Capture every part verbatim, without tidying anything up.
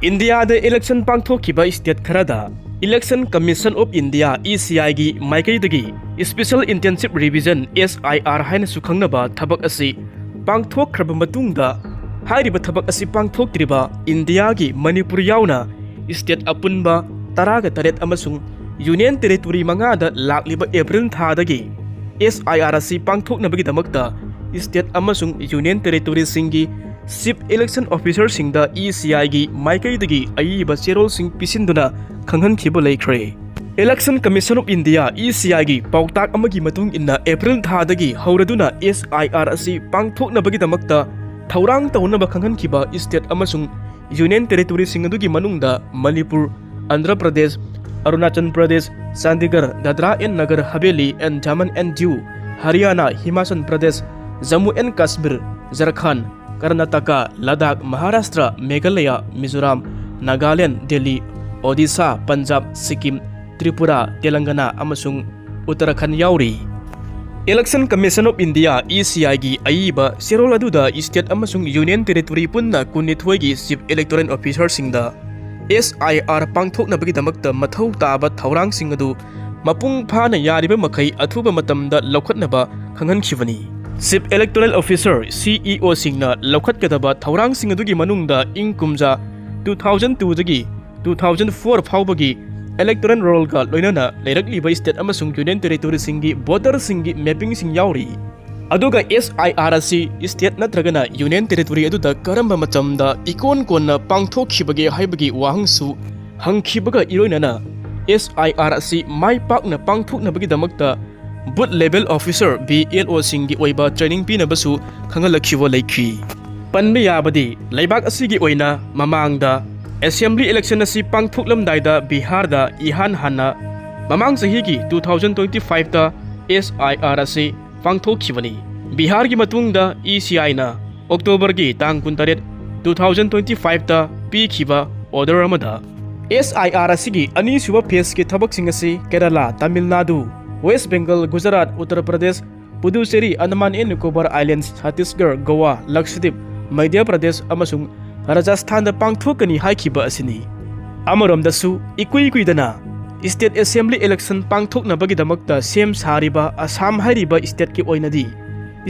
ꯏꯟꯗꯤꯌꯥꯗ ꯏꯂꯦꯛꯁꯟ ꯄꯥꯡꯊꯣꯛꯈꯤꯕ ꯁ꯭ꯇꯦꯠ ꯈꯔꯗ Election Commission of India, E C I ꯒꯤ ꯃꯥꯏꯀꯩꯗꯒꯤ Special Intensive Revision, S I R ꯍꯥꯏꯅꯁꯨ ꯈꯪꯅꯕ ꯊꯕꯛ ꯑꯁꯤ ꯄꯥꯡꯊꯣꯛꯈ꯭ꯔꯕ ꯃꯇꯨꯡꯗ, ꯍꯥꯏꯔꯤꯕ ꯊꯕꯛ ꯑꯁꯤ ꯄꯥꯡꯊꯣꯛꯇ꯭ꯔꯤꯕ ꯏꯟꯗꯤꯌꯥꯒꯤ ꯃꯅꯤꯄꯨꯔ ꯌꯥꯎꯅ ꯁ꯭ꯇꯦꯠ ꯑꯄꯨꯟꯕ ꯇꯔꯥꯒ ꯇꯔꯦꯠ ꯑꯃꯁꯨꯡ Union Territory ꯃꯉꯥꯗ ꯂꯥꯛꯂꯤꯕ ꯑꯦꯄ꯭ꯔꯤꯜ ꯊꯥꯗꯒꯤ S I R ꯑꯁꯤ ꯄꯥꯡꯊꯣꯛꯅꯕꯒꯤꯗꯃꯛꯇ ꯁ꯭ꯇꯦꯠ ꯑꯃꯁꯨꯡ Union Territoryꯁꯤꯡꯒꯤ Chief Election Officerꯁꯤꯡꯗ E C I ꯒꯤ ꯃꯥꯏꯀꯩꯗꯒꯤ ꯑꯏꯕ ꯆꯦꯔꯣꯜꯁꯤꯡ ꯄꯤꯁꯤꯟꯗꯨꯅ ꯈꯪꯍꯟꯈꯤꯕ ꯂꯩꯈ꯭ꯔꯦ꯫ Election Commission of India, E C I ꯒꯤ ꯄꯥꯎꯇꯥꯛ ꯑꯃꯒꯤ ꯃꯇꯨꯡ ꯏꯟꯅ, ꯑꯦꯄ꯭ꯔꯤꯜ ꯊꯥꯗꯒꯤ ꯍꯧꯔꯗꯨꯅ S I R ꯑꯁꯤ ꯄꯥꯡꯊꯣꯛꯅꯕꯒꯤꯗꯃꯛꯇ ꯊꯧꯔꯥꯡ ꯇꯧꯅꯕ ꯈꯪꯍꯟꯈꯤꯕ ꯁ꯭ꯇꯦꯠ ꯑꯃꯁꯨꯡ Union Territoryꯁꯤꯡ ꯑꯗꯨꯒꯤ ꯃꯅꯨꯡꯗ Manipur, Andhra Pradesh, Arunachal Pradesh, Chandigarh, Dadra and Nagar Haveli and Daman and Diu, Haryana, Himachal Pradesh, Jammu and Kashmir, Jharkhand, Karnataka, Ladakh, Maharashtra, Meghalaya, Mizoram, Nagaland, Delhi, Odisha, Punjab, Sikkim, Tripura, Telangana ꯑꯃꯁꯨꯡ ꯎꯠꯇꯔꯥꯈꯟꯗ ꯌꯥꯎꯔꯤ꯫ Election Commission of India, E C I ꯒꯤ ꯑꯏꯕ ꯆꯦꯔꯣꯜ ꯑꯗꯨꯗ ꯁ꯭ꯇꯦꯠ ꯑꯃꯁꯨꯡ Union Territory ꯄꯨꯟꯅ ꯀꯨꯟꯅꯤꯊꯣꯏꯒꯤ Chief Electoral Officerꯁꯤꯡꯗ S I R ꯄꯥꯡꯊꯣꯛꯅꯕꯒꯤꯗꯃꯛꯇ ꯃꯊꯧ ꯇꯥꯕ ꯊꯧꯔꯥꯡꯁꯤꯡ ꯑꯗꯨ ꯃꯄꯨꯡ ꯐꯥꯅ ꯌꯥꯔꯤꯕ ꯃꯈꯩ ꯑꯊꯨꯕ ꯃꯇꯝꯗ ꯂꯧꯈꯠꯅꯕ ꯈꯪꯍꯟꯈꯤꯕꯅꯤ꯫ Chief Electoral Officer, C E Oꯁꯤꯡꯅ ꯂꯧꯈꯠꯀꯗꯕ ꯊꯧꯔꯥꯡꯁꯤꯡ ꯑꯗꯨꯒꯤ ꯃꯅꯨꯡꯗ ꯏꯪ ꯀꯨꯝꯖꯥ two thousand twoꯗꯒꯤ two thousand four ꯐꯥꯎꯕꯒꯤ electoral rollꯒ ꯂꯣꯏꯅꯅ ꯂꯩꯔꯛꯂꯤꯕ ꯁ꯭ꯇꯦꯠ ꯑꯃꯁꯨꯡ Union Territoryꯁꯤꯡꯒꯤ ꯚꯣꯇꯔꯁꯤꯡꯒꯤ ꯃꯦꯄꯤꯡꯁꯤꯡ ꯌꯥꯎꯔꯤ꯫ ꯑꯗꯨꯒ S I R ꯑꯁꯤ ꯁ꯭ꯇꯦꯠ ꯅꯠꯇ꯭ꯔꯒꯅ Union Territory ꯑꯗꯨꯗ ꯀꯔꯝꯕ ꯃꯇꯝꯗ ꯏꯀꯣꯟ ꯀꯣꯟꯅ ꯄꯥꯡꯊꯣꯛꯈꯤꯕꯒꯦ ꯍꯥꯏꯕꯒꯤ ꯋꯥꯍꯪꯁꯨ ꯍꯪꯈꯤꯕꯒ ꯏꯔꯣꯏꯅꯅ, S I R ꯑꯁꯤ ꯃꯥꯏ ꯄꯥꯛꯅ ꯄꯥꯡꯊꯣꯛꯅꯕꯒꯤꯗꯃꯛꯇ Booth Level Officer, B L Oꯁꯤꯡꯒꯤ ꯑꯣꯏꯕ training ꯄꯤꯅꯕꯁꯨ ꯈꯪꯍꯜꯂꯛꯈꯤꯕ ꯂꯩꯈꯤ꯫ ꯄꯟꯕ ꯌꯥꯕꯗꯤ, ꯂꯩꯕꯥꯛ ꯑꯁꯤꯒꯤ ꯑꯣꯏꯅ ꯃꯃꯥꯡꯗ Assembly Election ꯑꯁꯤ ꯄꯥꯡꯊꯣꯛꯂꯝꯗꯥꯏꯗ ꯕꯤꯍꯥꯔꯗ ꯏꯍꯥꯟ ꯍꯥꯟꯅ ꯃꯃꯥꯡ ꯆꯍꯤꯒꯤ two thousand twenty fiveꯇ S I R ꯑꯁꯤ ꯄꯥꯡꯊꯣꯛꯈꯤꯕꯅꯤ꯫ ꯕꯤꯍꯥꯔꯒꯤ ꯃꯇꯨꯡꯗ E C Iꯅ ꯑꯣꯛꯇꯣꯕꯔꯒꯤ ꯇꯥꯡ ꯀꯨꯟꯇꯔꯦꯠ, two thousand twenty fiveꯇ ꯄꯤꯈꯤꯕ order ꯑꯃꯗ, S I R ꯑꯁꯤꯒꯤ ꯑꯅꯤꯁꯨꯕ phaseꯀꯤ ꯊꯕꯛꯁꯤꯡ ꯑꯁꯤ ꯀꯦꯔꯂꯥ, ꯇꯥꯃꯤꯜ ꯅꯥꯗꯨ, ꯋꯦꯁ꯭ꯠ ꯕꯦꯡꯒꯜ, ꯒꯨꯖꯔꯥꯠ, ꯎꯠꯇꯔ ꯄ꯭ꯔꯗꯦꯁ, ꯄꯨꯗꯨꯆꯦꯔꯤ, ꯑꯟꯗꯃꯥꯟ ꯑꯦꯟ ꯅꯤꯀꯣꯕꯥꯔ ꯑꯥꯏꯂꯦꯟꯗꯁ, ꯆꯇꯤꯁꯒꯔ, ꯒꯣꯋꯥ, ꯂꯛꯁꯗꯤꯞ, ꯃꯙ꯭ꯌ ꯄ꯭ꯔꯗꯦꯁ ꯑꯃꯁꯨꯡ ꯔꯥꯖꯁꯊꯥꯟꯗ ꯄꯥꯡꯊꯣꯛꯀꯅꯤ ꯍꯥꯏꯈꯤꯕ ꯑꯁꯤꯅꯤ꯫ ꯑꯃꯔꯣꯝꯗꯁꯨ ꯏꯀꯨꯏ ꯀꯨꯏꯗꯅ state assembly election ꯄꯥꯡꯊꯣꯛꯅꯕꯒꯤꯗꯃꯛꯇ ꯁꯦꯝ ꯁꯥꯔꯤꯕ ꯑꯁꯥꯝ ꯍꯥꯏꯔꯤꯕ stateꯀꯤ ꯑꯣꯏꯅꯗꯤ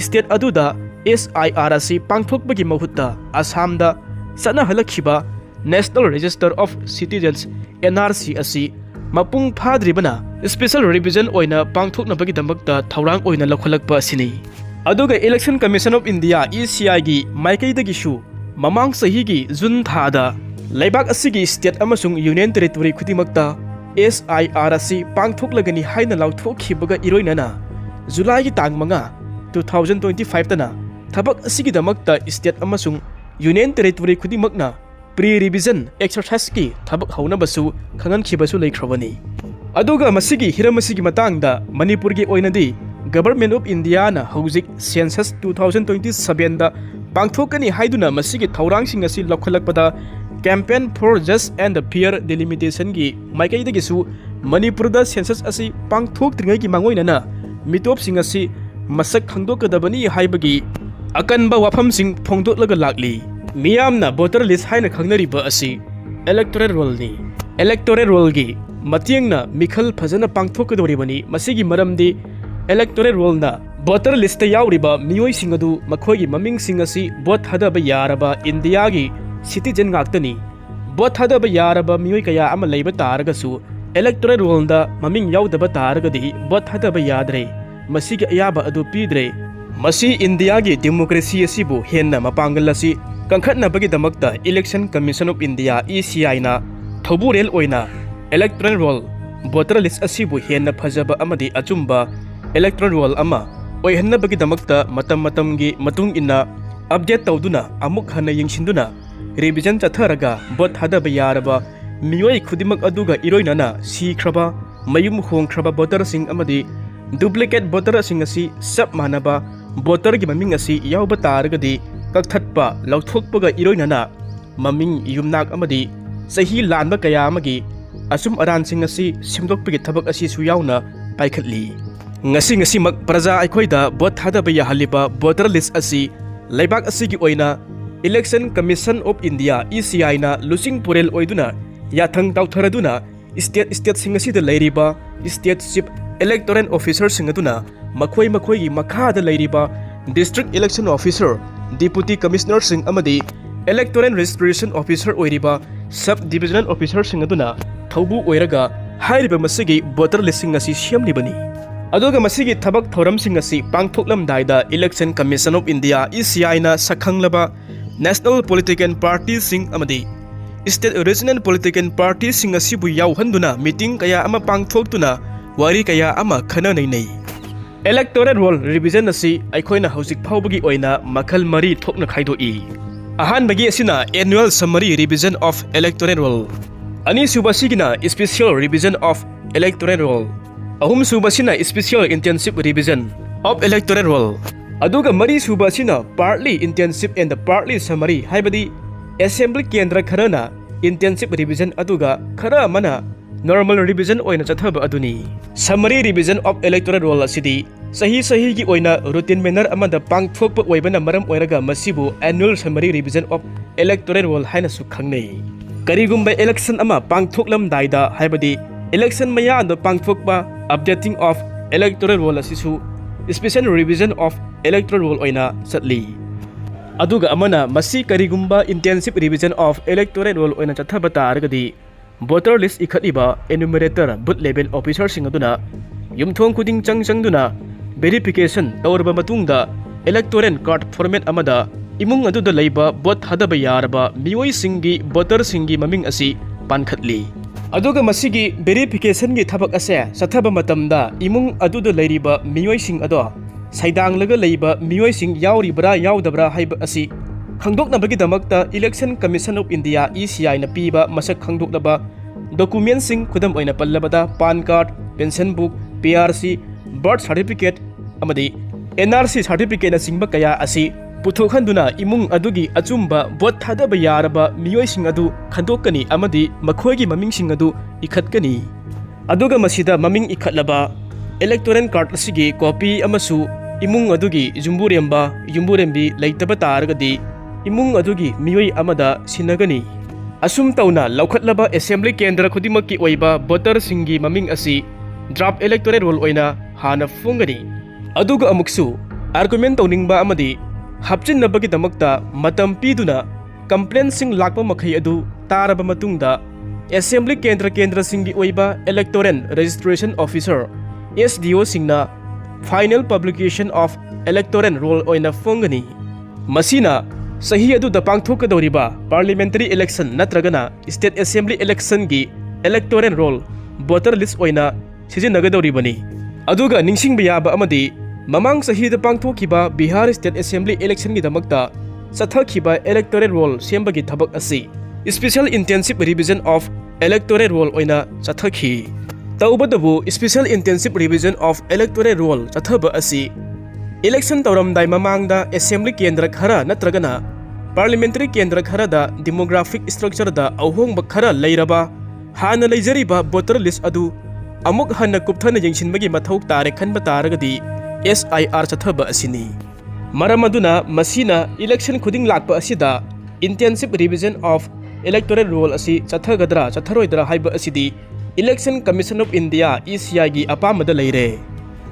state ꯑꯗꯨꯗ S I R ꯑꯁꯤ ꯄꯥꯡꯊꯣꯛꯄꯒꯤ ꯃꯍꯨꯠꯇ ꯑꯁꯥꯝꯗ ꯆꯠꯅꯍꯜꯂꯛꯈꯤꯕ National Register of Citizens, N R C, ꯑꯁꯤ ꯃꯄꯨꯡ ꯐꯥꯗ꯭ꯔꯤꯕꯅ special revision ꯑꯣꯏꯅ ꯄꯥꯡꯊꯣꯛꯅꯕꯒꯤꯗꯃꯛꯇ ꯊꯧꯔꯥꯡ ꯑꯣꯏꯅ ꯂꯧꯈꯠꯂꯛꯄ ꯑꯁꯤꯅꯤ꯫ ꯑꯗꯨꯒ Election Commission of India, E C I ꯒꯤ ꯃꯥꯏꯀꯩꯗꯒꯤꯁꯨ ꯃꯃꯥꯡ ꯆꯍꯤꯒꯤ ꯖꯨꯟ ꯊꯥꯗ ꯂꯩꯕꯥꯛ ꯑꯁꯤꯒꯤ state ꯑꯃꯁꯨꯡ union territory ꯈꯨꯗꯤꯡꯃꯛꯇ S I R ꯑꯁꯤ ꯄꯥꯡꯊꯣꯛꯂꯒꯅꯤ ꯍꯥꯏꯅ ꯂꯥꯎꯊꯣꯛꯈꯤꯕꯒ ꯏꯔꯣꯏꯅꯅ ꯖꯨꯂꯥꯏꯒꯤ ꯇꯥꯡ ꯃꯉꯥ, two thousand twenty five ꯇꯅ ꯊꯕꯛ ꯑꯁꯤꯒꯤꯗꯃꯛꯇ state ꯑꯃꯁꯨꯡ union territory ꯈꯨꯗꯤꯡꯃꯛꯅ pre revision exerciseꯀꯤ ꯊꯕꯛ ꯍꯧꯅꯕꯁꯨ ꯈꯪꯍꯟꯈꯤꯕꯁꯨ ꯂꯩꯈ꯭ꯔꯕꯅꯤ꯫ ꯑꯗꯨꯒ ꯃꯁꯤꯒꯤ ꯍꯤꯔꯝ ꯑꯁꯤꯒꯤ ꯃꯇꯥꯡꯗ ꯃꯅꯤꯄꯨꯔꯒꯤ ꯑꯣꯏꯅꯗꯤ Government of Indiaꯅ ꯍꯧꯖꯤꯛ Census two thousand twenty sevenꯗ ꯄꯥꯡꯊꯣꯛꯀꯅꯤ ꯍꯥꯏꯗꯨꯅ ꯃꯁꯤꯒꯤ ꯊꯧꯔꯥꯡꯁꯤꯡ ꯑꯁꯤ ꯂꯧꯈꯠꯂꯛꯄꯗ Campaign for Just and Fair Delimitationꯒꯤ ꯃꯥꯏꯀꯩꯗꯒꯤꯁꯨ ꯃꯅꯤꯄꯨꯔꯗ census ꯑꯁꯤ ꯄꯥꯡꯊꯣꯛꯇ꯭ꯔꯤꯉꯩꯒꯤ ꯃꯥꯡꯑꯣꯏꯅꯅ ꯃꯤꯇꯣꯞꯁꯤꯡ ꯑꯁꯤ ꯃꯁꯛ ꯈꯪꯗꯣꯛꯀꯗꯕꯅꯤ ꯍꯥꯏꯕꯒꯤ ꯑꯀꯟꯕ ꯋꯥꯐꯝꯁꯤꯡ ꯐꯣꯡꯗꯣꯛꯂꯒ ꯂꯥꯛꯂꯤ꯫ ꯃꯤꯌꯥꯝꯅ voter list ꯍꯥꯏꯅ ꯈꯪꯅꯔꯤꯕ ꯑꯁꯤ electoral rollꯅꯤ꯫ Electoral rollꯒꯤ ꯃꯇꯦꯡꯅ ꯃꯤꯈꯜ ꯐꯖꯅ ꯄꯥꯡꯊꯣꯛꯀꯗꯧꯔꯤꯕꯅꯤ꯫ ꯃꯁꯤꯒꯤ ꯃꯔꯝꯗꯤ electoral rollꯅ voter listꯇ ꯌꯥꯎꯔꯤꯕ ꯃꯤꯑꯣꯏꯁꯤꯡ ꯑꯗꯨ ꯃꯈꯣꯏꯒꯤ ꯃꯃꯤꯡꯁꯤꯡ ꯑꯁꯤ vote ꯊꯥꯗꯕ ꯌꯥꯔꯕ Indiaꯒꯤ citizen ꯉꯥꯛꯇꯅꯤ꯫ Vote ꯊꯥꯗꯕ ꯌꯥꯔꯕ ꯃꯤꯑꯣꯏ ꯀꯌꯥ ꯑꯃ ꯂꯩꯕ ꯇꯥꯔꯒꯁꯨ electoral rollꯗ ꯃꯃꯤꯡ ꯌꯥꯎꯗꯕ ꯇꯥꯔꯒꯗꯤ vote ꯊꯥꯗꯕ ꯌꯥꯗ꯭ꯔꯦ꯫ ꯃꯁꯤꯒꯤ ꯑꯌꯥꯕ ꯑꯗꯨ ꯄꯤꯗ꯭ꯔꯦ꯫ ꯃꯁꯤ Indiaꯒꯤ democracy ꯑꯁꯤꯕꯨ ꯍꯦꯟꯅ ꯃꯄꯥꯡꯒꯜ ꯑꯁꯤ ꯀꯟꯈꯠꯅꯕꯒꯤꯗꯃꯛꯇ Election Commission of India, E C Iꯅ ꯊꯧꯕꯨꯔꯦꯜ ꯑꯣꯏꯅ electoral roll, voter list ꯑꯁꯤꯕꯨ ꯍꯦꯟꯅ ꯐꯖꯕ ꯑꯃꯗꯤ ꯑꯆꯨꯝꯕ electoral roll ꯑꯃ ꯑꯣꯏꯍꯟꯅꯕꯒꯤꯗꯃꯛꯇ ꯃꯇꯝ ꯃꯇꯝꯒꯤ ꯃꯇꯨꯡ ꯏꯟꯅ update ꯇꯧꯗꯨꯅ ꯑꯃꯨꯛ ꯍꯟꯅ ꯌꯦꯡꯁꯤꯟꯗꯨꯅ revision ꯆꯠꯊꯔꯒ vote ꯊꯥꯗꯕ ꯌꯥꯔꯕ ꯃꯤꯑꯣꯏ ꯈꯨꯗꯤꯡꯃꯛ ꯑꯗꯨꯒ ꯏꯔꯣꯏꯅꯅ ꯁꯤꯈ꯭ꯔꯕ, ꯃꯌꯨꯝ ꯍꯣꯡꯈ꯭ꯔꯕ voterꯁꯤꯡ ꯑꯃꯗꯤ duplicate voterꯁꯤꯡ ꯑꯁꯤ ꯆꯞ ꯃꯥꯟꯅꯕ voterꯒꯤ ꯃꯃꯤꯡ ꯑꯁꯤ ꯌꯥꯎꯕ ꯇꯥꯔꯒꯗꯤ ꯀꯛꯊꯠꯄ, ꯂꯧꯊꯣꯛꯄꯒ ꯏꯔꯣꯏꯅꯅ ꯃꯃꯤꯡ, ꯌꯨꯝꯅꯥꯛ ꯑꯃꯗꯤ ꯆꯍꯤ ꯂꯥꯟꯕ ꯀꯌꯥ ꯑꯃꯒꯤ ꯑꯆꯨꯝ ꯑꯔꯥꯟꯁꯤꯡ ꯑꯁꯤ ꯁꯦꯝꯗꯣꯛꯄꯒꯤ ꯊꯕꯛ ꯑꯁꯤꯁꯨ ꯌꯥꯎꯅ ꯄꯥꯏꯈꯠꯂꯤ꯫ ꯉꯁꯤ ꯉꯁꯤꯃꯛ ꯄ꯭ꯔꯖꯥ ꯑꯩꯈꯣꯏꯗ vote ꯊꯥꯗꯕ ꯌꯥꯍꯜꯂꯤꯕ voter list ꯑꯁꯤ ꯂꯩꯕꯥꯛ ꯑꯁꯤꯒꯤ ꯑꯣꯏꯅ Election Commission of India, E C I ꯅ ꯂꯨꯆꯤꯡ ꯄꯨꯔꯦꯜ ꯑꯣꯏꯗꯨꯅ ꯌꯥꯊꯪ ꯇꯥꯎꯊꯔꯗꯨꯅ state stateꯁꯤꯡ ꯑꯁꯤꯗ ꯂꯩꯔꯤꯕ state chief electoral officerꯁꯤꯡ ꯑꯗꯨꯅ ꯃꯈꯣꯏ ꯃꯈꯣꯏꯒꯤ ꯃꯈꯥꯗ ꯂꯩꯔꯤꯕ district election officer, deputy commissionerꯁꯤꯡ ꯑꯃꯗꯤ electoral registration officer ꯑꯣꯏꯔꯤꯕ sub divisional officerꯁꯤꯡ ꯑꯗꯨꯅ ꯊꯧꯕꯨ ꯑꯣꯏꯔꯒ ꯍꯥꯏꯔꯤꯕ ꯃꯁꯤꯒꯤ voter listꯁꯤꯡ ꯑꯁꯤ ꯁꯦꯝꯂꯤꯕꯅꯤ꯫ ꯑꯗꯨꯒ ꯃꯁꯤꯒꯤ ꯊꯕꯛ ꯊꯧꯔꯝꯁꯤꯡ ꯑꯁꯤ ꯄꯥꯡꯊꯣꯛꯂꯝꯗꯥꯏꯗ Election Commission of India, E C I ꯅ ꯁꯛꯈꯪꯂꯕ national political partyꯁꯤꯡ ꯑꯃꯗꯤ state regional political partyꯁꯤꯡ ꯑꯁꯤꯕꯨ ꯌꯥꯎꯍꯟꯗꯨꯅ meeting ꯀꯌꯥ ꯑꯃ ꯄꯥꯡꯊꯣꯛꯇꯨꯅ ꯋꯥꯔꯤ ꯀꯌꯥ ꯑꯃ ꯈꯟꯅ ꯅꯩꯅꯩ꯫ Electoral roll revision ꯑꯁꯤ ꯑꯩꯈꯣꯏꯅ ꯍꯧꯖꯤꯛ ꯐꯥꯎꯕꯒꯤ ꯑꯣꯏꯅ ꯃꯈꯜ ꯃꯔꯤ ꯊꯣꯛꯅ ꯈꯥꯏꯗꯣꯛꯏ꯫ ꯑꯍꯥꯟꯕꯒꯤ ꯑꯁꯤꯅ annual summary revision of electoral roll, ꯑꯅꯤꯁꯨꯕ ꯑꯁꯤꯒꯤꯅ special revision of electoral roll, ꯑꯍꯨꯝꯁꯨꯕ ꯑꯁꯤꯅ special intensive revision of electoral roll, ꯑꯗꯨꯒ ꯃꯔꯤꯁꯨꯕ ꯑꯁꯤꯅ partly intensive and partly summary, ꯍꯥꯏꯕꯗꯤ assembly ꯀꯦꯟꯗ꯭ꯔ ꯈꯔꯅ intensive revision ꯑꯗꯨꯒ ꯈꯔ ꯑꯃꯅ normal revision ꯑꯣꯏꯅ ꯆꯠꯊꯕ ꯑꯗꯨꯅꯤ꯫ Summary revision of electoral roll ꯑꯁꯤꯗꯤ ꯆꯍꯤ ꯆꯍꯤꯒꯤ ꯑꯣꯏꯅ routine manner ꯑꯃꯗ ꯄꯥꯡꯊꯣꯛꯄ ꯑꯣꯏꯕꯅ ꯃꯔꯝ ꯑꯣꯏꯔꯒ ꯃꯁꯤꯕꯨ annual summary revision of electoral roll ꯍꯥꯏꯅꯁꯨ ꯈꯪꯅꯩ꯫ ꯀꯔꯤꯒꯨꯝꯕ election ꯑꯃ ꯄꯥꯡꯊꯣꯛꯂꯝꯗꯥꯏꯗ, ꯍꯥꯏꯕꯗꯤ election ꯃꯌꯥꯗ ꯄꯥꯡꯊꯣꯛꯄ updating of electoral roll ꯑꯁꯤꯁꯨ special revision of electoral roll ꯑꯣꯏꯅ ꯆꯠꯂꯤ꯫ ꯑꯗꯨꯒ ꯑꯃꯅ ꯃꯁꯤ ꯀꯔꯤꯒꯨꯝꯕ intensive revision of electoral roll ꯑꯣꯏꯅ ꯆꯠꯊꯕ ꯇꯥꯔꯒꯗꯤ, voter list ꯏꯈꯠꯂꯤꯕ enumerator, booth level officerꯁꯤꯡ ꯑꯗꯨꯅ ꯌꯨꯝꯊꯣꯡ ꯈꯨꯗꯤꯡ ꯆꯪ ꯆꯪꯗꯨꯅ verification ꯇꯧꯔꯕ ꯃꯇꯨꯡꯗ electoral card format ꯑꯃꯗ ꯏꯃꯨꯡ ꯑꯗꯨꯗ ꯂꯩꯕ vote ꯊꯥꯗꯕ ꯌꯥꯔꯕ ꯃꯤꯑꯣꯏꯁꯤꯡꯒꯤ, voterꯁꯤꯡꯒꯤ ꯃꯃꯤꯡ ꯑꯁꯤ ꯄꯥꯟꯈꯠꯂꯤ꯫ ꯑꯗꯨꯒ ꯃꯁꯤꯒꯤ verificationꯒꯤ ꯊꯕꯛ ꯑꯁꯦ ꯆꯠꯊꯕ ꯃꯇꯝꯗ ꯏꯃꯨꯡ ꯑꯗꯨꯗ ꯂꯩꯔꯤꯕ ꯃꯤꯑꯣꯏꯁꯤꯡ ꯑꯗꯣ ꯁꯩꯗꯥꯡꯂꯒ ꯂꯩꯕ ꯃꯤꯑꯣꯏꯁꯤꯡ ꯌꯥꯎꯔꯤꯕ꯭ꯔꯥ ꯌꯥꯎꯗꯕ꯭ꯔꯥ ꯍꯥꯏꯕ ꯑꯁꯤ ꯈꯪꯗꯣꯛꯅꯕꯒꯤꯗꯃꯛꯇ Election Commission of India, E C I ꯅ ꯄꯤꯕ ꯃꯁꯛ ꯈꯪꯗꯣꯛꯂꯕ documentꯁꯤꯡ, ꯈꯨꯗꯝ ꯑꯣꯏꯅ ꯄꯜꯂꯕꯗ PAN card, pension book, P R C, birth certificate ꯑꯃꯗꯤ N R C certificateꯅꯆꯤꯡꯕ ꯀꯌꯥ ꯑꯁꯤ ꯄꯨꯊꯣꯛꯍꯟꯗꯨꯅ ꯏꯃꯨꯡ ꯑꯗꯨꯒꯤ ꯑꯆꯨꯝꯕ vote ꯊꯥꯗꯕ ꯌꯥꯔꯕ ꯃꯤꯑꯣꯏꯁꯤꯡ ꯑꯗꯨ ꯈꯟꯗꯣꯛꯀꯅꯤ ꯑꯃꯗꯤ ꯃꯈꯣꯏꯒꯤ ꯃꯃꯤꯡꯁꯤꯡ ꯑꯗꯨ ꯏꯈꯠꯀꯅꯤ꯫ ꯑꯗꯨꯒ ꯃꯁꯤꯗ ꯃꯃꯤꯡ ꯏꯈꯠꯂꯕ electoral card ꯑꯁꯤꯒꯤ copy ꯑꯃꯁꯨ ꯏꯃꯨꯡ ꯑꯗꯨꯒꯤ ꯌꯨꯝꯕꯨꯔꯦꯝꯕ, ꯌꯨꯝꯕꯨꯔꯦꯝꯕꯤ ꯂꯩꯇꯕ ꯇꯥꯔꯒꯗꯤ ꯏꯃꯨꯡ ꯑꯗꯨꯒꯤ ꯃꯤꯑꯣꯏ ꯑꯃꯗ ꯁꯤꯟꯅꯒꯅꯤ꯫ ꯑꯁꯨꯝ ꯇꯧꯅ ꯂꯧꯈꯠꯂꯕ assembly ꯀꯦꯟꯗ꯭ꯔ ꯈꯨꯗꯤꯡꯃꯛꯀꯤ ꯑꯣꯏꯕ voterꯁꯤꯡꯒꯤ ꯃꯃꯤꯡ ꯑꯁꯤ draft electoral roll ꯑꯣꯏꯅ ꯍꯥꯟꯅ ꯐꯣꯡꯒꯅꯤ꯫ ꯑꯗꯨꯒ ꯑꯃꯨꯛꯁꯨ argument ꯇꯧꯅꯤꯡꯕ ꯑꯃꯗꯤ ꯍꯥꯞꯆꯤꯟꯅꯕꯒꯤꯗꯃꯛꯇ ꯃꯇꯝ ꯄꯤꯗꯨꯅ complaintꯁꯤꯡ ꯂꯥꯛꯄ ꯃꯈꯩ ꯑꯗꯨ ꯇꯥꯔꯕ ꯃꯇꯨꯡꯗ assembly ꯀꯦꯟꯗ꯭ꯔ ꯀꯦꯟꯗ꯭ꯔꯁꯤꯡꯒꯤ ꯑꯣꯏꯕ electoral registration officer, SDOꯁꯤꯡꯅ final publication of electoral roll ꯑꯣꯏꯅ ꯐꯣꯡꯒꯅꯤ꯫ ꯃꯁꯤꯅ ꯆꯍꯤ ꯑꯗꯨꯗ ꯄꯥꯡꯊꯣꯛꯀꯗꯧꯔꯤꯕ parliamentary election ꯅꯠꯇ꯭ꯔꯒꯅ state assembly electionꯒꯤ electoral roll voter list ꯑꯣꯏꯅ ꯁꯤꯖꯤꯟꯅꯒꯗꯧꯔꯤꯕꯅꯤ꯫ ꯑꯗꯨꯒ ꯅꯤꯡꯁꯤꯡꯕ ꯌꯥꯕ ꯑꯃꯗꯤ, ꯃꯃꯥꯡ ꯆꯍꯤꯗ ꯄꯥꯡꯊꯣꯛꯈꯤꯕ Bihar state assembly electionꯒꯤꯗꯃꯛꯇ ꯆꯠꯊꯈꯤꯕ electoral roll ꯁꯦꯝꯕꯒꯤ ꯊꯕꯛ ꯑꯁꯤ special intensive revision of electoral roll ꯑꯣꯏꯅ ꯆꯠꯊꯈꯤ꯫ ꯇꯧꯕꯇꯕꯨ, special intensive revision of electoral roll ꯆꯠꯊꯕ ꯑꯁꯤ election ꯇꯧꯔꯝꯗꯥꯏ ꯃꯃꯥꯡꯗ assembly ꯀꯦꯟꯗ꯭ꯔ ꯈꯔ ꯅꯠꯇ꯭ꯔꯒꯅ parliamentary ꯀꯦꯟꯗ꯭ꯔ ꯈꯔꯗ demographic structureꯗ ꯑꯍꯣꯡꯕ ꯈꯔ ꯂꯩꯔꯕ, ꯍꯥꯟꯅ ꯂꯩꯖꯔꯤꯕ voter list ꯑꯗꯨ ꯑꯃꯨꯛ ꯍꯟꯅ ꯀꯨꯞꯊꯅ ꯌꯦꯡꯁꯤꯟꯕꯒꯤ ꯃꯊꯧ ꯇꯥꯔꯦ ꯈꯟꯕ ꯇꯥꯔꯒꯗꯤ SIR ꯆꯠꯊꯕ ꯑꯁꯤꯅꯤ꯫ ꯃꯔꯝ ꯑꯗꯨꯅ ꯃꯁꯤꯅ election ꯈꯨꯗꯤꯡ ꯂꯥꯛꯄ ꯑꯁꯤꯗ intensive revision of electoral roll ꯑꯁꯤ ꯆꯠꯊꯒꯗ꯭ꯔꯥ ꯆꯠꯊꯔꯣꯏꯗ꯭ꯔꯥ ꯍꯥꯏꯕ ꯑꯁꯤꯗꯤ Election Commission of India, ECIꯒꯤ ꯑꯄꯥꯝꯕꯗ ꯂꯩꯔꯦ꯫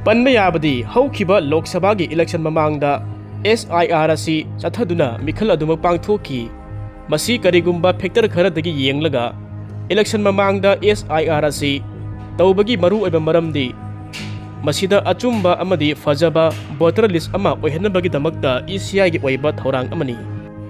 ꯄꯟꯕ ꯌꯥꯕꯗꯤ, ꯍꯧꯈꯤꯕ ꯂꯣꯛ ꯁꯚꯥꯒꯤ election ꯃꯃꯥꯡꯗ SIR ꯑꯁꯤ ꯆꯠꯊꯗꯨꯅ ꯃꯤꯈꯜ ꯑꯗꯨꯃꯛ ꯄꯥꯡꯊꯣꯛꯈꯤ꯫ ꯃꯁꯤ ꯀꯔꯤꯒꯨꯝꯕ factor ꯈꯔꯗꯒꯤ ꯌꯦꯡꯂꯒ election ꯃꯃꯥꯡꯗ SIR ꯑꯁꯤ ꯇꯧꯕꯒꯤ ꯃꯔꯨꯑꯣꯏꯕ ꯃꯔꯝꯗꯤ ꯃꯁꯤꯗ ꯑꯆꯨꯝꯕ ꯑꯃꯗꯤ ꯐꯖꯕ voter list ꯑꯃ ꯑꯣꯏꯍꯟꯅꯕꯒꯤꯗꯃꯛꯇ ECIꯒꯤ ꯑꯣꯏꯕ ꯊꯧꯔꯥꯡ ꯑꯃꯅꯤ꯫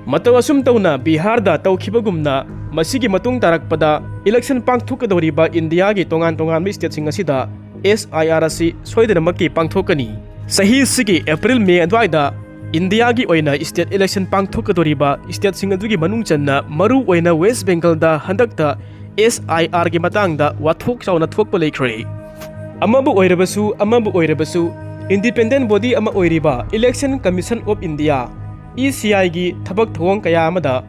ꯃꯇꯧ ꯑꯁꯨꯝ ꯇꯧꯅ ꯕꯤꯍꯥꯔꯗ ꯇꯧꯈꯤꯕꯒꯨꯝꯅ ꯃꯁꯤꯒꯤ ꯃꯇꯨꯡ ꯇꯥꯔꯛꯄꯗ election ꯄꯥꯡꯊꯣꯛꯀꯗꯧꯔꯤꯕ ꯏꯟꯗꯤꯌꯥꯒꯤ ꯇꯣꯉꯥꯟ ꯇꯣꯉꯥꯟꯕ stateꯁꯤꯡ ꯑꯁꯤꯗ SIR ꯑꯁꯤ ꯁꯣꯏꯗꯅꯃꯛꯀꯤ ꯄꯥꯡꯊꯣꯛꯀꯅꯤ꯫ ꯆꯍꯤꯁꯤꯒꯤ April May ꯑꯗꯨꯋꯥꯏꯗ ꯏꯟꯗꯤꯌꯥꯒꯤ ꯑꯣꯏꯅ state election ꯄꯥꯡꯊꯣꯛꯀꯗꯧꯔꯤꯕ stateꯁꯤꯡ ꯑꯗꯨꯒꯤ ꯃꯅꯨꯡ ꯆꯟꯅ ꯃꯔꯨ ꯑꯣꯏꯅ West Bengalꯗ ꯍꯟꯗꯛꯇ SIRꯒꯤ ꯃꯇꯥꯡꯗ ꯋꯥꯊꯣꯛ ꯆꯥꯎꯅ ꯊꯣꯛꯄ ꯂꯩꯈ꯭ꯔꯦ꯫ ꯑꯃꯕꯨ ꯑꯣꯏꯔꯕꯁꯨ, ꯑꯃꯕꯨ ꯑꯣꯏꯔꯕꯁꯨ, independent body ꯑꯃ ꯑꯣꯏꯔꯤꯕ Election Commission of India, ECIꯒꯤ ꯊꯕꯛ ꯊꯧꯑꯣꯡ ꯀꯌꯥ ꯑꯃꯗ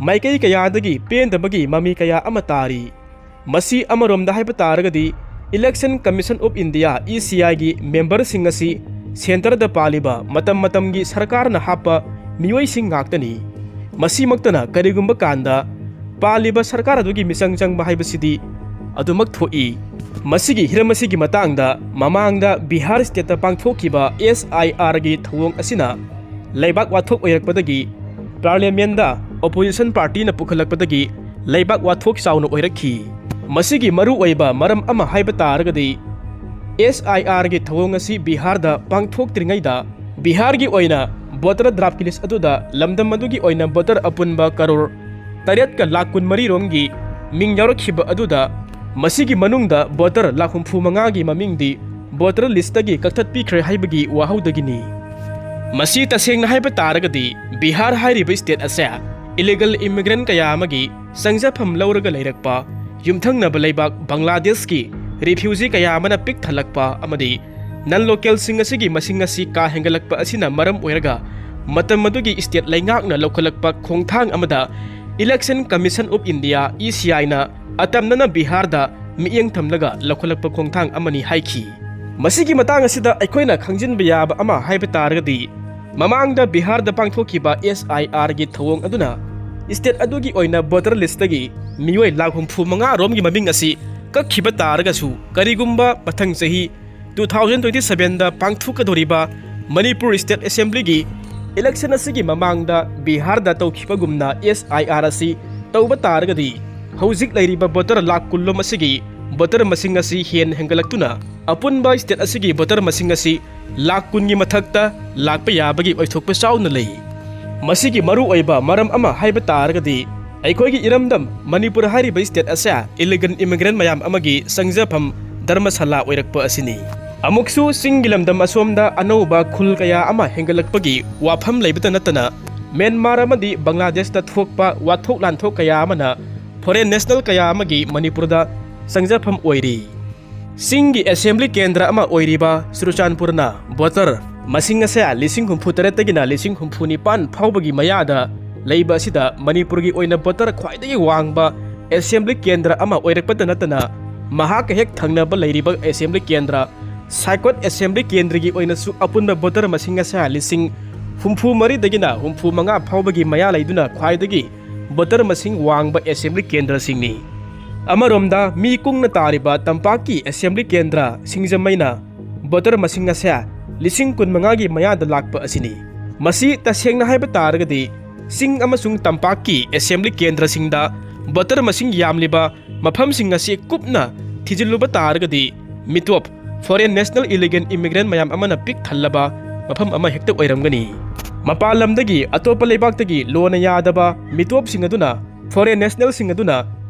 ꯃꯥꯏꯀꯩ ꯀꯌꯥꯗꯒꯤ ꯄꯦꯟꯗꯕꯒꯤ ꯃꯃꯤ ꯀꯌꯥ ꯑꯃ ꯇꯥꯔꯤ꯫ ꯃꯁꯤ ꯑꯃꯔꯣꯝꯗ ꯍꯥꯏꯕ ꯇꯥꯔꯒꯗꯤ Election Commission of India, ECIꯒꯤ memberꯁꯤꯡ ꯑꯁꯤ centreꯗ ꯄꯥꯜꯂꯤꯕ ꯃꯇꯝ ꯃꯇꯝꯒꯤ ꯁꯔꯀꯥꯔꯅ ꯍꯥꯞꯄ ꯃꯤꯑꯣꯏꯁꯤꯡ ꯉꯥꯛꯇꯅꯤ꯫ ꯃꯁꯤꯃꯛꯇꯅ ꯀꯔꯤꯒꯨꯝꯕ ꯀꯥꯟꯗ ꯄꯥꯜꯂꯤꯕ ꯁꯔꯀꯥꯔ ꯑꯗꯨꯒꯤ ꯃꯤꯆꯪ ꯆꯪꯕ ꯍꯥꯏꯕꯁꯤꯗꯤ ꯑꯗꯨꯃꯛ ꯊꯣꯛꯏ꯫ ꯃꯁꯤꯒꯤ ꯍꯤꯔꯝ ꯑꯁꯤꯒꯤ ꯃꯇꯥꯡꯗ ꯃꯃꯥꯡꯗ ꯕꯤꯍꯥꯔ ꯁ꯭ꯇꯦꯠꯇ ꯄꯥꯡꯊꯣꯛꯈꯤꯕ ꯑꯦꯁ ꯑꯥꯏ ꯑꯥꯔꯒꯤ ꯊꯧꯑꯣꯡ ꯑꯁꯤꯅ ꯂꯩꯕꯥꯛ ꯋꯥꯊꯣꯛ ꯑꯣꯏꯔꯛꯄꯗꯒꯤ ꯄꯥꯔꯂꯤꯌꯥꯃꯦꯟꯗ ꯑꯣꯄꯣꯖꯤꯁꯟ ꯄꯥꯔꯇꯤꯅ ꯄꯨꯈꯠꯂꯛꯄꯗꯒꯤ ꯂꯩꯕꯥꯛ ꯋꯥꯊꯣꯛ ꯆꯥꯎꯅ ꯑꯣꯏꯔꯛꯈꯤ꯫ ꯃꯁꯤꯒꯤ ꯃꯔꯨꯑꯣꯏꯕ ꯃꯔꯝ ꯑꯃ ꯍꯥꯏꯕ ꯇꯥꯔꯒꯗꯤ, ꯑꯦꯁ ꯑꯥꯏ ꯑꯥꯔꯒꯤ ꯊꯧꯑꯣꯡ ꯑꯁꯤ ꯕꯤꯍꯥꯔꯗ ꯄꯥꯡꯊꯣꯛꯇ꯭ꯔꯤꯉꯩꯗ ꯕꯤꯍꯥꯔꯒꯤ ꯑꯣꯏꯅ ꯚꯣꯇꯔ ꯗ꯭ꯔꯥꯐꯀꯤ ꯂꯤꯁ ꯑꯗꯨꯗ ꯂꯝꯗꯝ ꯑꯗꯨꯒꯤ ꯑꯣꯏꯅ ꯚꯣꯇꯔ ꯑꯄꯨꯟꯕ ꯀꯔꯣꯔ ꯇꯔꯦꯠꯀ ꯂꯥꯈ ꯀꯨꯟꯃꯔꯤ ꯔꯣꯝꯒꯤ ꯃꯤꯡ ꯌꯥꯎꯔꯛꯈꯤꯕ ꯑꯗꯨꯗ, ꯃꯁꯤꯒꯤ ꯃꯅꯨꯡꯗ ꯚꯣꯇꯔ ꯂꯥꯈ ꯍꯨꯝꯐꯨ ꯃꯉꯥꯒꯤ ꯃꯃꯤꯡꯗꯤ ꯚꯣꯇꯔ ꯂꯤꯁꯇꯒꯤ ꯀꯛꯊꯠꯄꯤꯈ꯭ꯔꯦ ꯍꯥꯏꯕꯒꯤ ꯋꯥꯍꯧꯗꯒꯤꯅꯤ꯫ ꯃꯁꯤ ꯇꯁꯦꯡꯅ ꯍꯥꯏꯕ ꯇꯥꯔꯒꯗꯤ, ꯕꯤꯍꯥꯔ ꯍꯥꯏꯔꯤꯕ ꯁ꯭ꯇꯦꯠ ꯑꯁꯦ ꯏꯂꯤꯒꯜ ꯏꯃꯤꯒ꯭ꯔꯦꯟꯠ ꯀꯌꯥ ꯑꯃꯒꯤ ꯆꯪꯖꯐꯝ ꯂꯧꯔꯒ ꯂꯩꯔꯛꯄ ꯌꯨꯝꯊꯪꯅꯕ ꯂꯩꯕꯥꯛ ꯕꯪꯒ꯭ꯂꯥꯗꯦꯁꯀꯤ ꯔꯤꯐ꯭ꯌꯨꯖꯤ ꯀꯌꯥ ꯑꯃꯅ ꯄꯤꯛ ꯊꯜꯂꯛꯄ ꯑꯃꯗꯤ ꯅꯟ ꯂꯣꯀꯦꯜꯁꯤꯡ ꯑꯁꯤꯒꯤ ꯃꯁꯤꯡ ꯑꯁꯤ ꯀꯥ ꯍꯦꯟꯒꯠꯂꯛꯄ ꯑꯁꯤꯅ ꯃꯔꯝ ꯑꯣꯏꯔꯒ, ꯃꯇꯝ ꯑꯗꯨꯒꯤ ꯁ꯭ꯇꯦꯠ ꯂꯩꯉꯥꯛꯅ ꯂꯧꯈꯠꯂꯛꯄ ꯈꯣꯡꯊꯥꯡ ꯑꯃꯗ Election Commission of India, E ꯁꯤ ꯑꯥꯏꯅ ꯑꯇꯝꯅꯅ ꯕꯤꯍꯥꯔꯗ ꯃꯤꯠꯌꯦꯡ ꯊꯝꯂꯒ ꯂꯧꯈꯠꯂꯛꯄ ꯈꯣꯡꯊꯥꯡ ꯑꯃꯅꯤ ꯍꯥꯏꯈꯤ꯫ ꯃꯁꯤꯒꯤ ꯃꯇꯥꯡ ꯑꯁꯤꯗ ꯑꯩꯈꯣꯏꯅ ꯈꯪꯖꯤꯟꯕ ꯌꯥꯕ ꯑꯃ ꯍꯥꯏꯕ ꯇꯥꯔꯒꯗꯤ, ꯃꯃꯥꯡꯗ ꯕꯤꯍꯥꯔꯗ ꯄꯥꯡꯊꯣꯛꯈꯤꯕ ꯑꯦꯁ ꯑꯥꯏ ꯑꯥꯔꯒꯤ ꯊꯧꯑꯣꯡ ꯑꯗꯨꯅ ꯁ꯭ꯇꯦꯠ ꯑꯗꯨꯒꯤ ꯑꯣꯏꯅ ꯚꯣꯇꯔ ꯂꯤꯁꯇꯒꯤ ꯃꯤꯑꯣꯏ ꯂꯥꯈ ꯍꯨꯝꯐꯨ ꯃꯉꯥ ꯔꯣꯝꯒꯤ ꯃꯃꯤꯡ ꯑꯁꯤ ꯀꯛꯈꯤꯕ ꯇꯥꯔꯒꯁꯨ, ꯀꯔꯤꯒꯨꯝꯕ ꯃꯊꯪ ꯆꯍꯤ two thousand twenty sevenꯗ ꯄꯥꯡꯊꯣꯛꯀꯗꯧꯔꯤꯕ ꯃꯅꯤꯄꯨꯔ ꯁ꯭ꯇꯦꯠ ꯑꯦꯁꯦꯝꯕ꯭ꯂꯤꯒꯤ ꯏꯂꯦꯛꯁꯟ ꯑꯁꯤꯒꯤ ꯃꯃꯥꯡꯗ ꯕꯤꯍꯥꯔꯗ ꯇꯧꯈꯤꯕꯒꯨꯝꯅ ꯑꯦꯁ ꯑꯥꯏ ꯑꯥꯔ ꯑꯁꯤ ꯇꯧꯕ ꯇꯥꯔꯒꯗꯤ, ꯍꯧꯖꯤꯛ ꯂꯩꯔꯤꯕ ꯚꯣꯇꯔ ꯂꯥꯈ ꯀꯨꯟ ꯔꯣꯝ ꯑꯁꯤꯒꯤ ꯚꯣꯇꯔ ꯃꯁꯤꯡ ꯑꯁꯤ ꯍꯦꯟꯅ ꯍꯦꯟꯒꯠꯂꯛꯇꯨꯅ ꯑꯄꯨꯟꯕ ꯁ꯭ꯇꯦꯠ ꯑꯁꯤꯒꯤ ꯚꯣꯇꯔ ꯃꯁꯤꯡ ꯑꯁꯤ ꯂꯥꯈ ꯀꯨꯟꯒꯤ ꯃꯊꯛꯇ ꯂꯥꯛꯄ ꯌꯥꯕꯒꯤ ꯑꯣꯏꯊꯣꯛꯄ ꯆꯥꯎꯅ ꯂꯩ꯫ ꯃꯁꯤꯒꯤ ꯃꯔꯨꯑꯣꯏꯕ ꯃꯔꯝ ꯑꯃ ꯍꯥꯏꯕ ꯇꯥꯔꯒꯗꯤ, ꯑꯩꯈꯣꯏꯒꯤ ꯏꯔꯝꯗꯝ ꯃꯅꯤꯄꯨꯔ ꯍꯥꯏꯔꯤꯕ ꯁ꯭ꯇꯦꯠ ꯑꯁꯦ ꯏꯂꯤꯒꯜ ꯏꯃꯤꯒ꯭ꯔꯦꯟꯠ ꯃꯌꯥꯝ ꯑꯃꯒꯤ ꯆꯪꯖꯐꯝ ꯙꯔꯃꯁꯥꯂꯥ ꯑꯣꯏꯔꯛꯄ ꯑꯁꯤꯅꯤ꯫ ꯑꯃꯨꯛꯁꯨ ꯆꯤꯡꯒꯤ ꯂꯝꯗꯝ ꯑꯁꯣꯝꯗ ꯑꯅꯧꯕ ꯈꯨꯜ ꯀꯌꯥ ꯑꯃ ꯍꯦꯟꯒꯠꯂꯛꯄꯒꯤ ꯋꯥꯐꯝ ꯂꯩꯕꯇ ꯅꯠꯇꯅ, ꯃ꯭ꯌꯥꯟꯃꯥꯔ ꯑꯃꯗꯤ ꯕꯪꯒ꯭ꯂꯥꯗꯦꯁꯇ ꯊꯣꯛꯄ ꯋꯥꯊꯣꯛ ꯂꯥꯟꯊꯣꯛ ꯀꯌꯥ ꯑꯃꯅ ꯐꯣꯔꯦꯟ ꯅꯦꯁꯅꯦꯜ ꯀꯌꯥ ꯑꯃꯒꯤ ꯃꯅꯤꯄꯨꯔꯗ ꯆꯪꯖꯐꯝ ꯑꯣꯏꯔꯤ꯫ ꯆꯤꯡꯒꯤ ꯑꯦꯁꯦꯝꯕ꯭ꯂꯤ ꯀꯦꯟꯗ꯭ꯔ ꯑꯃ ꯑꯣꯏꯔꯤꯕ ꯆꯨꯔꯆꯥꯟꯄꯨꯔꯅ ꯚꯣꯇꯔ ꯃꯁꯤꯡ ꯑꯁꯦ ꯂꯤꯁꯤꯡ ꯍꯨꯝꯐꯨ ꯇꯔꯦꯠꯇꯒꯤꯅ ꯂꯤꯁꯤꯡ ꯍꯨꯝꯐꯨ ꯅꯤꯄꯥꯟ ꯐꯥꯎꯕꯒꯤ ꯃꯌꯥꯗ ꯂꯩꯕ ꯑꯁꯤꯗ, ꯃꯅꯤꯄꯨꯔꯒꯤ ꯑꯣꯏꯅ ꯚꯣꯇꯔ ꯈ꯭ꯋꯥꯏꯗꯒꯤ ꯋꯥꯡꯕ ꯑꯦꯁꯦꯝꯕ꯭ꯂꯤ ꯀꯦꯟꯗ꯭ꯔ ꯑꯃ ꯑꯣꯏꯔꯛꯄꯇ ꯅꯠꯇꯅ, ꯃꯍꯥꯛꯀ ꯍꯦꯛ ꯊꯪꯅꯕ ꯂꯩꯔꯤꯕ ꯑꯦꯁꯦꯝꯕ꯭ꯂꯤ ꯀꯦꯟꯗ꯭ꯔ ꯁꯥꯏꯀꯣꯠ ꯑꯦꯁꯦꯝꯕ꯭ꯂꯤ ꯀꯦꯟꯗ꯭ꯔꯒꯤ ꯑꯣꯏꯅꯁꯨ ꯑꯄꯨꯟꯕ ꯚꯣꯇꯔ ꯃꯁꯤꯡ ꯑꯁꯦ ꯂꯤꯁꯤꯡ ꯍꯨꯝꯐꯨ ꯃꯔꯤꯗꯒꯤꯅ ꯍꯨꯝꯐꯨ ꯃꯉꯥ ꯐꯥꯎꯕꯒꯤ ꯃꯌꯥ ꯂꯩꯗꯨꯅ ꯈ꯭ꯋꯥꯏꯗꯒꯤ ꯚꯣꯇꯔ ꯃꯁꯤꯡ ꯋꯥꯡꯕ ꯑꯦꯁꯦꯝꯕ꯭ꯂꯤ ꯀꯦꯟꯗ꯭ꯔꯁꯤꯡꯅꯤ꯫ ꯑꯃꯔꯣꯝꯗ ꯃꯤ ꯀꯨꯡꯅ ꯇꯥꯔꯤꯕ ꯇꯝꯄꯥꯛꯀꯤ ꯑꯦꯁꯦꯝꯕ꯭ꯂꯤ ꯀꯦꯟꯗ꯭ꯔ ꯁꯤꯡꯖꯃꯩꯅ ꯚꯣꯇꯔ ꯃꯁꯤꯡ ꯑꯁꯦ ꯂꯤꯁꯤꯡ ꯀꯨꯟꯃꯉꯥꯒꯤ ꯃꯌꯥꯗ ꯂꯥꯛꯄ ꯑꯁꯤꯅꯤ꯫ ꯃꯁꯤ ꯇꯁꯦꯡꯅ ꯍꯥꯏꯕ ꯇꯥꯔꯒꯗꯤ ꯆꯤꯡ ꯑꯃꯁꯨꯡ ꯇꯝꯄꯥꯛꯀꯤ ꯑꯦꯁꯦꯝꯕ꯭ꯂꯤ ꯀꯦꯟꯗ꯭ꯔꯁꯤꯡꯗ ꯚꯣꯇꯔ ꯃꯁꯤꯡ ꯌꯥꯝꯂꯤꯕ ꯃꯐꯝꯁꯤꯡ ꯑꯁꯤ ꯀꯨꯞꯅ ꯊꯤꯖꯤꯜꯂꯨꯕ ꯇꯥꯔꯒꯗꯤ ꯃꯤꯇꯣꯞ, foreign national illegal immigrant ꯃꯌꯥꯝ ꯑꯃꯅ ꯄꯤꯛ ꯊꯜꯂꯕ ꯃꯐꯝ ꯑꯃ ꯍꯦꯛꯇ ꯑꯣꯏꯔꯝꯒꯅꯤ꯫ ꯃꯄꯥꯟ ꯂꯝꯗꯒꯤ, ꯑꯇꯣꯞꯄ ꯂꯩꯕꯥꯛꯇꯒꯤ ꯂꯣꯟꯅ ꯌꯥꯗꯕ ꯃꯤꯇꯣꯞꯁꯤꯡ ꯑꯗꯨꯅ, foreign nationalꯁꯤꯡ ꯑꯗꯨꯅ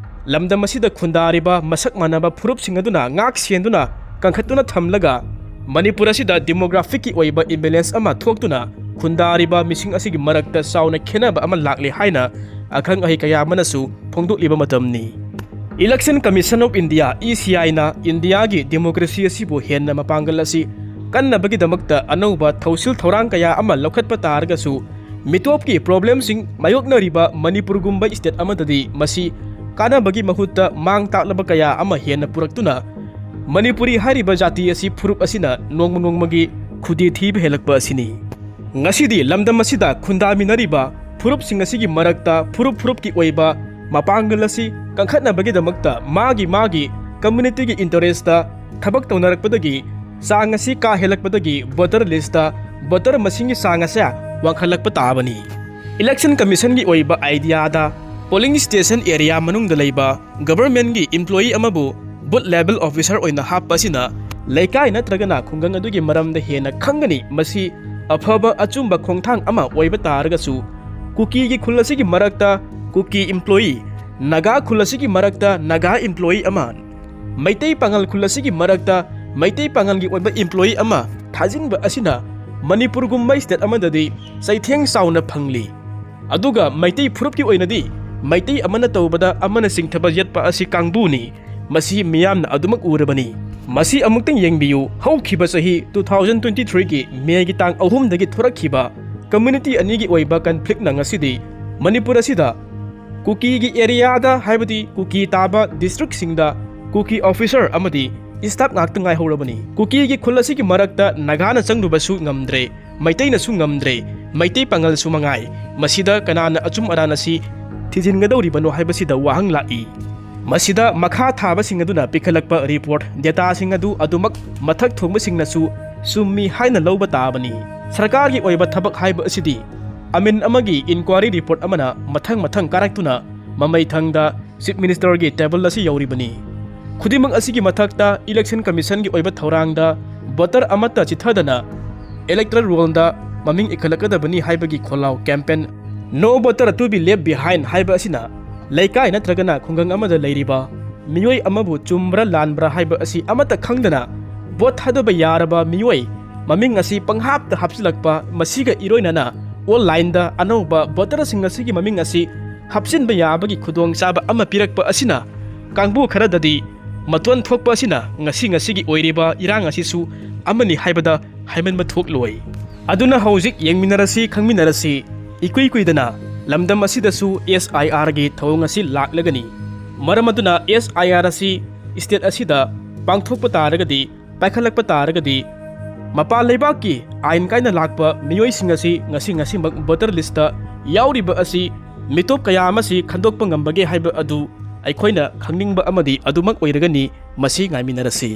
ꯂꯝꯗꯝ ꯑꯁꯤꯗ ꯈꯨꯟꯗꯥꯔꯤꯕ ꯃꯁꯛ ꯃꯥꯟꯅꯕ ꯐꯨꯔꯨꯞꯁꯤꯡ ꯑꯗꯨꯅ ꯉꯥꯛ ꯁꯦꯟꯗꯨꯅ ꯀꯟꯈꯠꯇꯨꯅ ꯊꯝꯂꯒ ꯃꯅꯤꯄꯨꯔ ꯑꯁꯤꯗ demographicꯀꯤ ꯑꯣꯏꯕ imbalance ꯑꯃ ꯊꯣꯛꯇꯨꯅ ꯈꯨꯟꯗꯥꯔꯤꯕ ꯃꯤꯁꯤꯡ ꯑꯁꯤꯒꯤ ꯃꯔꯛꯇ ꯆꯥꯎꯅ ꯈꯦꯠꯅꯕ ꯑꯃ ꯂꯥꯛꯂꯦ ꯍꯥꯏꯅ ꯑꯈꯪ ꯑꯍꯩ ꯀꯌꯥ ꯑꯃꯅꯁꯨ ꯐꯣꯡꯗꯣꯛꯂꯤꯕ ꯃꯇꯝꯅꯤ꯫ Election Commission of India, ECIꯅ ꯏꯟꯗꯤꯌꯥꯒꯤ democracy ꯑꯁꯤꯕꯨ ꯍꯦꯟꯅ ꯃꯄꯥꯡꯒꯜ ꯑꯁꯤ ꯀꯟꯅꯕꯒꯤꯗꯃꯛꯇ ꯑꯅꯧꯕ ꯊꯧꯁꯤꯜ ꯊꯧꯔꯥꯡ ꯀꯌꯥ ꯑꯃ ꯂꯧꯈꯠꯄ ꯇꯥꯔꯒꯁꯨ, ꯃꯤꯇꯣꯞꯀꯤ problemꯁꯤꯡ ꯃꯥꯌꯣꯛꯅꯔꯤꯕ ꯃꯅꯤꯄꯨꯔꯒꯨꯝꯕ state ꯑꯃꯗꯗꯤ ꯃꯁꯤ ꯀꯥꯟꯅꯕꯒꯤ ꯃꯍꯨꯠꯇ ꯃꯥꯡ ꯇꯥꯛꯂꯕ ꯀꯌꯥ ꯑꯃ ꯍꯦꯟꯅ ꯄꯨꯔꯛꯇꯨꯅ ꯃꯅꯤꯄꯨꯔꯤ ꯍꯥꯏꯔꯤꯕ ꯖꯥꯇꯤ ꯑꯁꯤ ꯐꯨꯔꯨꯞ ꯑꯁꯤꯅ ꯅꯣꯡꯃ ꯅꯣꯡꯃꯒꯤ ꯈꯨꯗꯤ ꯊꯤꯕ ꯍꯦꯜꯂꯛꯄ ꯑꯁꯤꯅꯤ꯫ ꯉꯁꯤꯗꯤ ꯂꯝꯗꯝ ꯑꯁꯤꯗ ꯈꯨꯟꯗꯥꯃꯤꯟꯅꯔꯤꯕ ꯐꯨꯔꯨꯞꯁꯤꯡ ꯑꯁꯤꯒꯤ ꯃꯔꯛꯇ ꯐꯨꯔꯨꯞ ꯐꯨꯔꯨꯞꯀꯤ ꯑꯣꯏꯕ ꯃꯄꯥꯡꯒꯜ ꯑꯁꯤ ꯀꯟꯈꯠꯅꯕꯒꯤꯗꯃꯛꯇ ꯃꯥꯒꯤ ꯃꯥꯒꯤ communityꯒꯤ interestꯇ ꯊꯕꯛ ꯇꯧꯅꯔꯛꯄꯗꯒꯤ ꯆꯥꯡ ꯑꯁꯤ ꯀꯥ ꯍꯦꯜꯂꯛꯄꯗꯒꯤ voter listꯇ voter ꯃꯁꯤꯡꯒꯤ ꯆꯥꯡ ꯑꯁꯦ ꯋꯥꯡꯈꯠꯂꯛꯄ ꯇꯥꯕꯅꯤ꯫ Election Commissionꯒꯤ ꯑꯣꯏꯕ ideaꯗ polling station area ꯃꯅꯨꯡꯗ ꯂꯩꯕ governmentꯒꯤ employee ꯑꯃꯕꯨ booth level officer ꯑꯣꯏꯅ ꯍꯥꯞꯄ ꯑꯁꯤꯅ ꯂꯩꯀꯥꯏ ꯅꯠꯇ꯭ꯔꯒꯅ ꯈꯨꯡꯒꯪ ꯑꯗꯨꯒꯤ ꯃꯔꯝꯗ ꯍꯦꯟꯅ ꯈꯪꯒꯅꯤ꯫ ꯃꯁꯤ ꯑꯐꯕ ꯑꯆꯨꯝꯕ ꯈꯣꯡꯊꯥꯡ ꯑꯃ ꯑꯣꯏꯕ ꯇꯥꯔꯒꯁꯨ, ꯀꯨꯀꯤꯒꯤ ꯈꯨꯜ ꯑꯁꯤꯒꯤ ꯃꯔꯛꯇ ꯀꯨꯀꯤ employee, ꯅꯥꯒꯥ ꯈꯨꯜ ꯑꯁꯤꯒꯤ ꯃꯔꯛꯇ ꯅꯥꯒꯥ employee ꯑꯃ, ꯃꯩꯇꯩ ꯄꯥꯉꯜ ꯈꯨꯜ ꯑꯁꯤꯒꯤ ꯃꯔꯛꯇ ꯃꯩꯇꯩ ꯄꯥꯉꯜꯒꯤ ꯑꯣꯏꯕ employee ꯑꯃ ꯊꯥꯖꯤꯟꯕ ꯑꯁꯤꯅ ꯃꯅꯤꯄꯨꯔꯒꯨꯝꯕ state ꯑꯃꯗꯗꯤ ꯆꯩꯊꯦꯡ ꯆꯥꯎꯅ ꯐꯪꯂꯤ꯫ ꯑꯗꯨꯒ ꯃꯩꯇꯩ ꯐꯨꯔꯨꯞꯀꯤ ꯑꯣꯏꯅꯗꯤ ꯃꯩꯇꯩ ꯑꯃꯅ ꯇꯧꯕꯗ ꯑꯃꯅ ꯆꯤꯡꯊꯕ ꯌꯦꯠꯄ ꯑꯁꯤ ꯀꯥꯡꯕꯨꯅꯤ꯫ ꯃꯁꯤ ꯃꯤꯌꯥꯝꯅ ꯑꯗꯨꯃꯛ ꯎꯔꯕꯅꯤ꯫ ꯃꯁꯤ ꯑꯃꯨꯛꯇꯪ ꯌꯦꯡꯕꯤꯌꯨ, ꯍꯧꯈꯤꯕ ꯆꯍꯤ two thousand twenty threeꯒꯤ Mayꯒꯤ ꯇꯥꯡ ꯑꯍꯨꯝꯗꯒꯤ ꯊꯣꯔꯛꯈꯤꯕ community ꯑꯅꯤꯒꯤ ꯑꯣꯏꯕ conflictꯅ ꯉꯁꯤꯗꯤ ꯃꯅꯤꯄꯨꯔ ꯑꯁꯤꯗ ꯀꯨꯀꯤꯒꯤ areaꯗ, ꯍꯥꯏꯕꯗꯤ ꯀꯨꯀꯤ ꯇꯥꯕ districtꯁꯤꯡꯗ ꯀꯨꯀꯤ officer ꯑꯃꯗꯤ staff ꯉꯥꯛꯇ ꯉꯥꯏꯍꯧꯔꯕꯅꯤ꯫ ꯀꯨꯀꯤꯒꯤ ꯈꯨꯜ ꯑꯁꯤꯒꯤ ꯃꯔꯛꯇ ꯅꯥꯒꯥꯅ ꯆꯪꯂꯨꯕꯁꯨ ꯉꯝꯗ꯭ꯔꯦ꯫ ꯃꯩꯇꯩꯅꯁꯨ ꯉꯝꯗ꯭ꯔꯦ, ꯃꯩꯇꯩ ꯄꯥꯉꯜꯁꯨ ꯃꯉꯥꯏ꯫ ꯃꯁꯤꯗ ꯀꯅꯥꯅ ꯑꯆꯨꯝ ꯑꯔꯥꯟ ꯑꯁꯤ ꯊꯤꯖꯤꯟꯒꯗꯧꯔꯤꯕꯅꯣ ꯍꯥꯏꯕꯁꯤꯗ ꯋꯥꯍꯪ ꯂꯥꯛꯏ꯫ ꯃꯁꯤꯗ ꯃꯈꯥ ꯊꯥꯕꯁꯤꯡ ꯑꯗꯨꯅ ꯄꯤꯈꯠꯂꯛꯄ ꯔꯤꯄꯣꯔꯠ ꯗꯦꯇꯥꯁꯤꯡ ꯑꯗꯨ ꯑꯗꯨꯃꯛ ꯃꯊꯛ ꯊꯣꯡꯕꯁꯤꯡꯅꯁꯨ ꯆꯨꯝꯃꯤ ꯍꯥꯏꯅ ꯂꯧꯕ ꯇꯥꯕꯅꯤ꯫ ꯁꯔꯀꯥꯔꯒꯤ ꯑꯣꯏꯕ ꯊꯕꯛ ꯍꯥꯏꯕ ꯑꯁꯤꯗꯤ ꯑꯃꯤꯟ ꯑꯃꯒꯤ ꯏꯟꯀ꯭ꯋꯥꯔꯤ ꯔꯤꯄꯣꯔꯠ ꯑꯃꯅ ꯃꯊꯪ ꯃꯊꯪ ꯀꯥꯔꯛꯇꯨꯅ ꯃꯃꯩ ꯊꯪꯗ ꯆꯤꯐ ꯃꯤꯅꯤꯁꯇꯔꯒꯤ ꯇꯦꯕꯜ ꯑꯁꯤ ꯌꯧꯔꯤꯕꯅꯤ꯫ ꯈꯨꯗꯤꯡꯃꯛ ꯑꯁꯤꯒꯤ ꯃꯊꯛꯇ ꯏꯂꯦꯛꯁꯟ ꯀꯃꯤꯁꯟꯒꯤ ꯑꯣꯏꯕ ꯊꯧꯔꯥꯡꯗ ꯚꯣꯇꯔ ꯑꯃꯠꯇ ꯆꯤꯠꯊꯗꯅ ꯏꯂꯦꯛꯇꯔꯦꯜ ꯔꯣꯜꯗ ꯃꯃꯤꯡ ꯏꯈꯠꯂꯛꯀꯗꯕꯅꯤ ꯍꯥꯏꯕꯒꯤ ꯈꯣꯜꯂꯥꯎ campaign "No voter to be left behind" ꯍꯥꯏꯕ ꯑꯁꯤꯅ ꯂꯩꯀꯥꯏ ꯅꯠꯇ꯭ꯔꯒꯅ ꯈꯨꯡꯒꯪ ꯑꯃꯗ ꯂꯩꯔꯤꯕ ꯃꯤꯑꯣꯏ ꯑꯃꯕꯨ ꯆꯨꯝꯕ꯭ꯔꯥ ꯂꯥꯟꯕ꯭ꯔꯥ ꯍꯥꯏꯕ ꯑꯁꯤ ꯑꯃꯠꯇ ꯈꯪꯗꯅ ꯚꯣꯠ ꯊꯥꯗꯕ ꯌꯥꯔꯕ ꯃꯤꯑꯣꯏ ꯃꯃꯤꯡ ꯑꯁꯤ ꯄꯪꯍꯥꯞꯇ ꯍꯥꯞꯆꯤꯜꯂꯛꯄ, ꯃꯁꯤꯒ ꯏꯔꯣꯏꯅꯅ ꯑꯣꯟꯂꯥꯏꯟꯗ ꯑꯅꯧꯕ ꯚꯣꯇꯔꯁꯤꯡ ꯑꯁꯤꯒꯤ ꯃꯃꯤꯡ ꯑꯁꯤ ꯍꯥꯞꯆꯤꯟꯕ ꯌꯥꯕꯒꯤ ꯈꯨꯗꯣꯡꯆꯥꯕ ꯑꯃ ꯄꯤꯔꯛꯄ ꯑꯁꯤꯅ ꯀꯥꯡꯕꯨ ꯈꯔꯗꯗꯤ ꯃꯇꯣꯟ ꯊꯣꯛꯄ ꯑꯁꯤꯅ ꯉꯁꯤ ꯉꯁꯤꯒꯤ ꯑꯣꯏꯔꯤꯕ ꯏꯔꯥꯡ ꯑꯁꯤꯁꯨ ꯑꯃꯅꯤ ꯍꯥꯏꯕꯗ ꯍꯥꯏꯃꯟꯕ ꯊꯣꯛꯂꯣꯏ꯫ ꯑꯗꯨꯅ ꯍꯧꯖꯤꯛ ꯌꯦꯡꯃꯤꯟꯅꯔꯁꯤ, ꯈꯪꯃꯤꯟꯅꯔꯁꯤ꯫ ꯏꯀꯨꯏ ꯀꯨꯏꯗꯅ ꯂꯝꯗꯝ ꯑꯁꯤꯗꯁꯨ ꯑꯦꯁ ꯑꯥꯏ ꯑꯥꯔꯒꯤ ꯊꯧꯑꯣꯡ ꯑꯁꯤ ꯂꯥꯛꯂꯒꯅꯤ꯫ ꯃꯔꯝ ꯑꯗꯨꯅ ꯑꯦꯁ ꯑꯥꯏ ꯑꯥꯔ ꯑꯁꯤ ꯁ꯭ꯇꯦꯠ ꯑꯁꯤꯗ ꯄꯥꯡꯊꯣꯛꯄ ꯇꯥꯔꯒꯗꯤ, ꯄꯥꯏꯈꯠꯂꯛꯄ ꯇꯥꯔꯒꯗꯤ, ꯃꯄꯥꯟ ꯂꯩꯕꯥꯛꯀꯤ ꯑꯥꯏꯟ ꯀꯥꯏꯅ ꯂꯥꯛꯄ ꯃꯤꯑꯣꯏꯁꯤꯡ ꯑꯁꯤ ꯉꯁꯤ ꯉꯁꯤꯃꯛ ꯚꯣꯇꯔ ꯂꯤꯁꯇ ꯌꯥꯎꯔꯤꯕ ꯑꯁꯤ ꯃꯤꯇꯣꯞ ꯀꯌꯥ ꯑꯃꯁꯤ ꯈꯟꯗꯣꯛꯄ ꯉꯝꯕꯒꯦ ꯍꯥꯏꯕ ꯑꯗꯨ ꯑꯩꯈꯣꯏꯅ ꯈꯪꯅꯤꯡꯕ ꯑꯃꯗꯤ ꯑꯗꯨꯃꯛ ꯑꯣꯏꯔꯒꯅꯤ꯫ ꯃꯁꯤ ꯉꯥꯏꯃꯤꯟꯅꯔꯁꯤ꯫